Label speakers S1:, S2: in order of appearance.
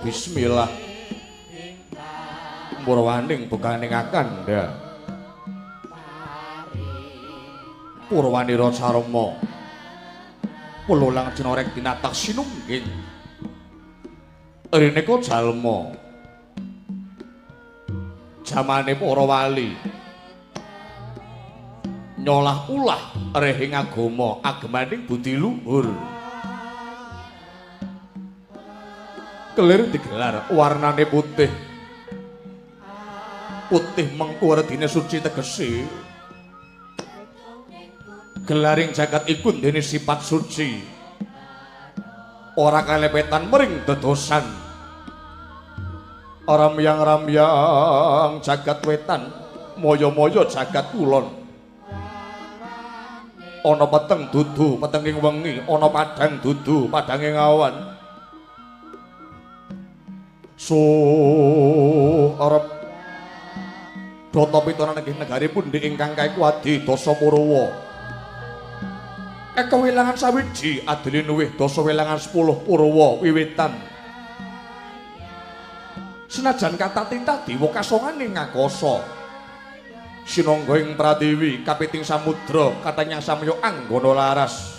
S1: Bismillah. Purwaning bukaning akandha. Purwanira carama. Pululang cinorek tinatak sinungging. Rineka jalma. Jamane para wali. Nyolah ulah rehing agama, agemaning budi luhur. Kelir digelar warnane putih. Putih mengku redine suci tegese. Gelaring jagat iku ndene sifat suci. Ora kalepetan mring dedosan. Ramyang-ramyang jagat wetan, moyo-moyo jagat kulon. Ana peteng dudu petenging wengi, ana padhang dudu padhanging awan. So arep Data pitonan nggih negari pundi ingkang kaiku adi dasa Purwa. Eka wilangan sawiji adili luwih dasa wilangan 10 Purwa wiwitan. Senajan kata titah dewa kasongane ngakasa. Sinangga ing pratiwi kapiting samudra katanyang samya anggana laras.